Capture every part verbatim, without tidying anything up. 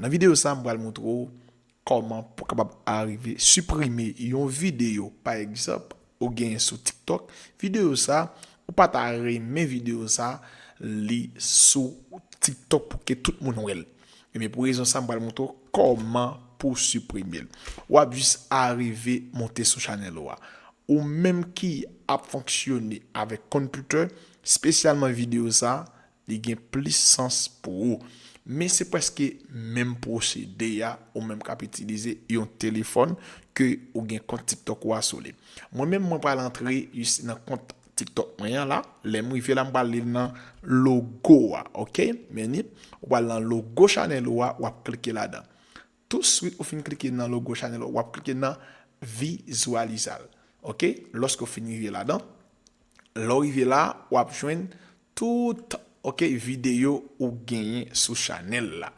Nan videyo sa, m pral montre w kòman pou kapab arive siprime yon videyo. Pa egzanp, ou genyen sou TikTok, videyo sa, ou pa ta renmen videyo sa, li sou TikTok pou ke tout moun wè l. Ebyen, pou rezon sa, m pral montre w kòman pou siprime l. W ap jis arive monte sou chanèl ou a. Ou menm ki ap fonksyone avèk kont Twitter, espesyalman videyo sa, li gen plis sans pou ou. Men se prèske menm pwosede a, ou menm k ap itilize yon telefòn ke ou gen kont TikTok ou a sou li. Mwen menm, mwen pral antre isi nan kont TikTok mwen an la. Lè m rive la, m pral li nan logo a, oke? Men ni, ou pral nan logo chanèl ou a, w ap klike ladan. Touswit ou fin klike nan logo chanèl ou, w ap klike nan vizyalize l. Oke? Lòske w fin rive ladan, lè w rive la, w ap jwenn tout, oke, videyo ou genyen sou chanèl la.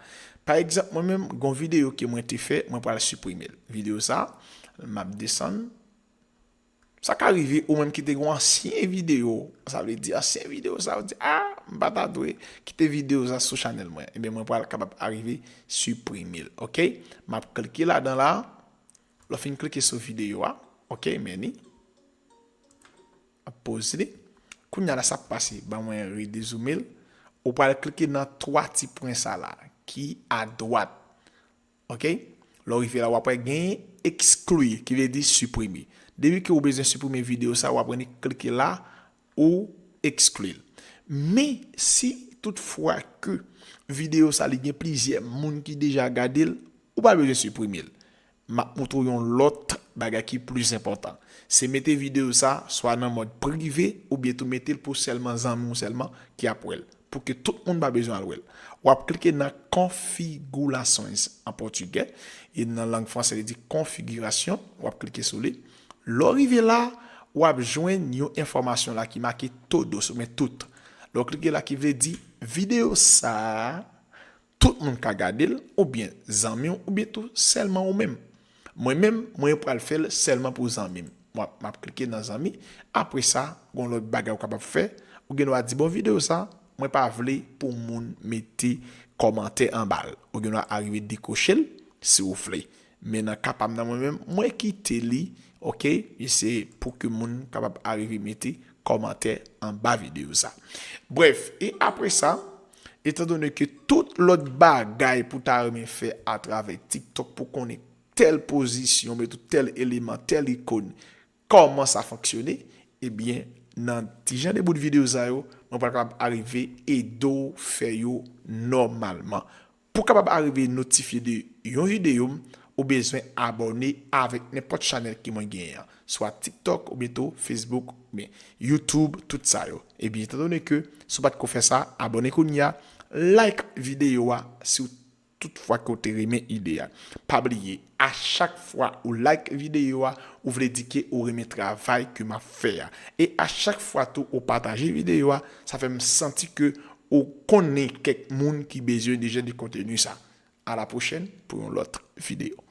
Pa egzanp, mwen menm, gon videyo ke mwen te fè, mwen pral siprime l. Videyo sa, m ap desann. Sa ka rive ou menm ki te gon ansyen videyo, sa vle di ansyen videyo sa, ou di, "Ah, m pa ta dwe kite videyo sa sou chanèl mwen." Ebyen, mwen pral kapab arive siprime l, oke? M ap klike ladan la. Lè w fin klike sou videyo a, oke, men ni. Ap poze li. Kounye a la, sa ap pase, ban mwen redezoume l. Ou pral klike nan twa ti pwen sa la, ki adwat. Oke? Lè w rive la, w ap wè genyen ekskli, ki vle di siprime. Depi ke ou bezwen siprime videyo sa, w ap annik klike la, ou ekskli l. Men, si toutfwa ke videyo sa, li gen plizyè moun ki deja gade l, ou pa bezwen siprime l. M ap montre w yon lòt bagay ki plis enpòtan. Se mete videyo sa swa nan mòd prive oubyen tou mete l pou sèlman zanmi w sèlman ki ap wè l, pou ke tout moun pa bezwen al wè l. W ap klike nan configurações an pòtigè, e nan lang franse li di configuração, w ap klike sou li. Lè w rive la, w ap jwenn yon enfòmasyon la ki make todos oubyen tout. Lè w klike la ki vle di videyo sa a, tout moun ka gade l, oubyen zanmi w, oubyen tou sèlman ou menm. Mwen menm, mwen pral fè l sèlman pou zanmi m. Mwen, m ap klike nan zanmi. Apre sa, gon lòt bagay ou kapab fè. Ou gen dwa di, "Bon, videyo sa, mwen pa vle pou moun mete kòmantè anba l." Ou gen dwa arive dekoche l, si w vle. Men nan ka pa m nan mwen menm, mwen kite li, oke? E se pou ke moun kapab arive mete kòmantè anba videyo sa. Brèf, e apre sa, etandone ke tout lòt bagay pou ta renmen fè atravè TikTok pou konnen tèl pozisyon, oubyen tou tèl eleman, tèl ikòn, kòman sa fonksyone, ebyen, nan ti jan de bout videyo sa yo, mwen pral kapab arive ede w fè yo nòmalman. Pou kapab arive notifye de yon videyo, ou bezwen abòne avèk nenpòt chanèl ke mwen genyen an, swa TikTok, oubyen tou Facebook, oubyen YouTube, tout sa yo. Ebyen, etandone ke si w pa t ko fè sa, abòne kounye a, like videyo a si w toutfwa ke w te renmen ide a. Pa bliye, a chak fwa ou like videyo a, ou vle di ke ou renmen travay ke m ap fè a. E a chak fwa tou ou pataje videyo a, sa fè m santi ke ou konnen kèk moun ki bezwen de jan de konteni sa. A la pwochèn pou yon lòt videyo.